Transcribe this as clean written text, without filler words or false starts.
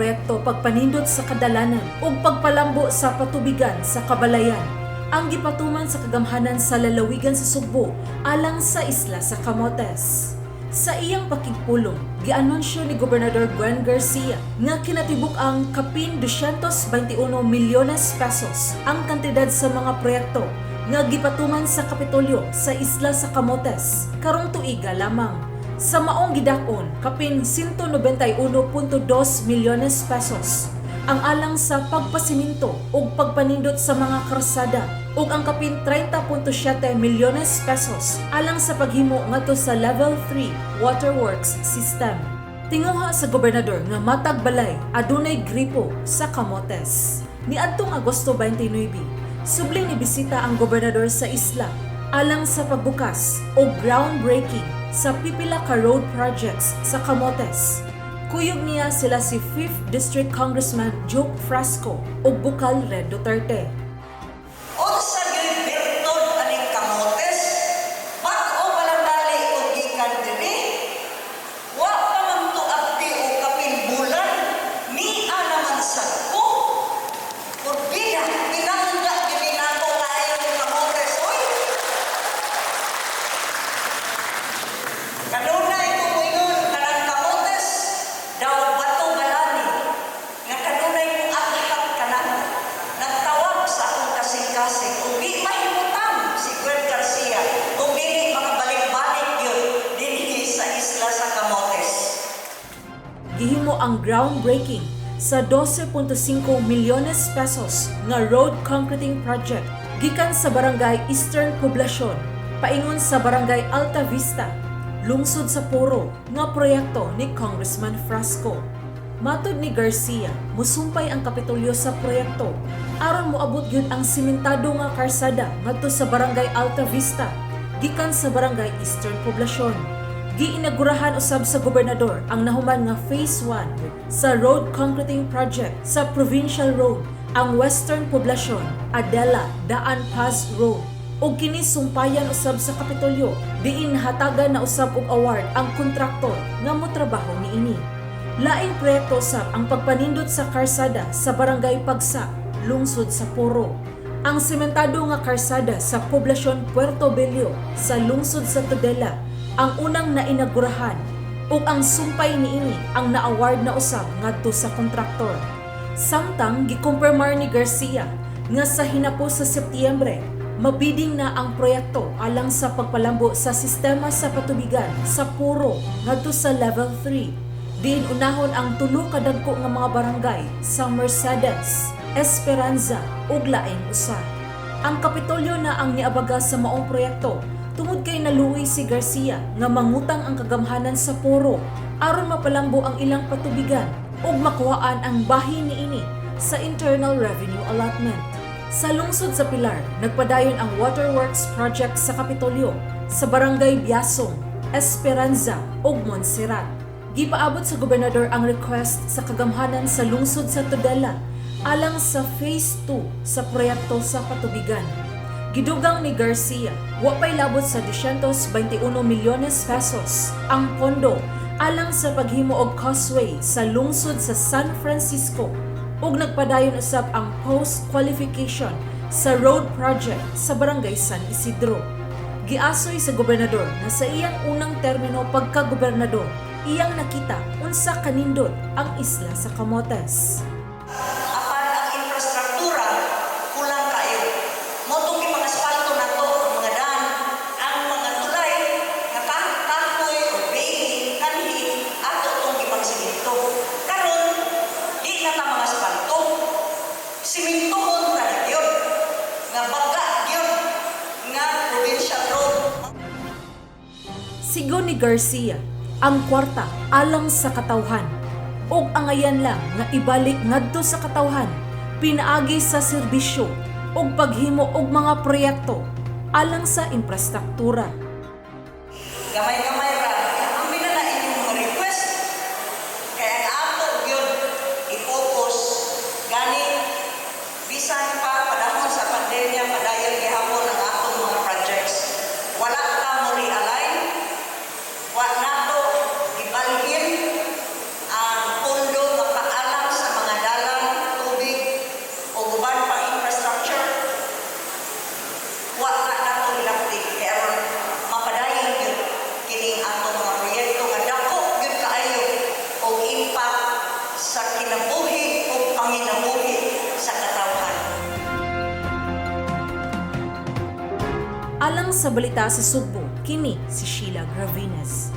proyekto pagpanindot sa kadalanan ug pagpalambo sa patubigan sa Kabalayan ang gipatuman sa kagamhanan sa lalawigan sa Sugbo alang sa isla sa Camotes. Sa iyang pakigpulong, gianunsyo ni Gobernador Gwen Garcia nga kinatibuk ang kapin 221 milyones pesos ang kantidad sa mga proyekto nga gipatuman sa Kapitolyo sa isla sa Camotes karong tuiga lamang. Sa maong gidak-on, kapin 191.2 milyones pesos ang alang sa pagpasiminto ug pagpanindot sa mga karsada ug ang kapin 30.7 milyones pesos alang sa paghimo ngadto sa Level 3 Waterworks System. Tinguha sa gobernador nga matag balay adunay gripo sa Camotes. Niadtong Agosto 29, subling ni bisita ang gobernador sa isla alang sa pagbukas o groundbreaking sa pipila ka road projects sa Camotes. Kuyog niya sila si 5th District Congressman Joe Frasco ug Bukal Red Duterte. Unsa gyud bertod aning Camotes? Bag-o pa lang dali og gikan diri. Wa pa man tuabti og kapin bulan, nia naman sad ko. Kurbida, pinangga gyud ni nako kaayo ning Camotes, oy. Kanunay ko moingon kanang Camotes daw bato balani nga kanunay mo aghat kanako. Nagtawag sa akong kasing-kasing ug di mahimutang si Gwen Garcia kung dili makabalik-balik gyud dinhi sa isla sa Camotes. Gihimo ang groundbreaking sa 12.5 milyones pesos nga road concreting project gikan sa Barangay Eastern Poblacion paingon sa Barangay Alta Vista, lungsod sa Poro, nga proyekto ni Congressman Frasco. Matod ni Garcia, musumpay ang Kapitolyo sa proyekto aron moabot gyud ang simentado nga karsada ngadto sa Barangay Alta Vista gikan sa Barangay Eastern Poblacion. Giinagurahan usab sa gobernador ang nahuman nga Phase 1 sa road concreting project sa Provincial Road, ang Western Poblacion, Adela, Daan Paz Road. Ug kini sumpayan usab sa Kapitolyo diin hatagan na usab og award ang kontraktor nga motrabaho niini. Laing proyekto usab ang pagpanindot sa karsada sa Barangay Pagsa, lungsod sa Poro. Ang sementado nga karsada sa Poblasyon Puerto Bello sa lungsod sa Tudela ang unang nainagurahan ug ang sumpay niini ang na-award na usab ngadto sa kontraktor. Samtang gikumpirmar ni Garcia nga sa hinapos sa Setyembre, mabiding na ang proyekto alang sa pagpalambo sa sistema sa patubigan sa Poro ngadto sa Level 3. Diin unahon ang tulo ka dagko nga mga barangay sa Mercedes, Esperanza ug laing usa. Ang Kapitolyo na ang niabaga sa maong proyekto tungod kay naluoy si Garcia nga mangutang ang kagamhanan sa Poro aron mapalambo ang ilang patubigan ug makuhaan ang bahin niini sa Internal Revenue Allotment. Sa lungsod sa Pilar, nagpadayon ang Waterworks Project sa Kapitolyo sa Barangay Biasong, Esperanza ug Montserrat. Gipaabot sa gobernador ang request sa kagamhanan sa lungsod sa Tudela alang sa Phase 2 sa proyekto sa patubigan. Gidugang ni Garcia, wa pay labot sa 221 milyones pesos ang pondo alang sa paghimo og causeway sa lungsod sa San Francisco ug nagpadayon usab ang post-qualification sa road project sa Barangay San Isidro. Giasoy sa gobernador na sa iyang unang termino pagka-gobernador, iyang nakita unsa kanindot ang isla sa Camotes. Apan ang infrastruktura kulang kayo. Mao tong gipangasfalto nato ang mga daan, ang mga tulay nga kahoy o bailey kanhi ato tong gipangsiminto. Karon di na ta mangasfalto. Simintohon ta na gyud. Nga baga gyud nga provincial road. Sigon ni Garcia, ang kwarta alang sa katawhan ug angayan lang nga ibalik ngadto sa katawhan pinaagi sa serbisyo ug paghimo og mga proyekto alang sa infrastruktura. Gamay-gamay ra. Ang na inyong mga request. Kaya ang ato gyud i-focus gani bisan pa panahon sa pandemya, padayon gihapon ang atong mga projects. Wala ta mo realign, wa nato gibalhin ang pondo nga paalang sa Alang sa Balita sa Sugbo, kini si Sheila Gravines.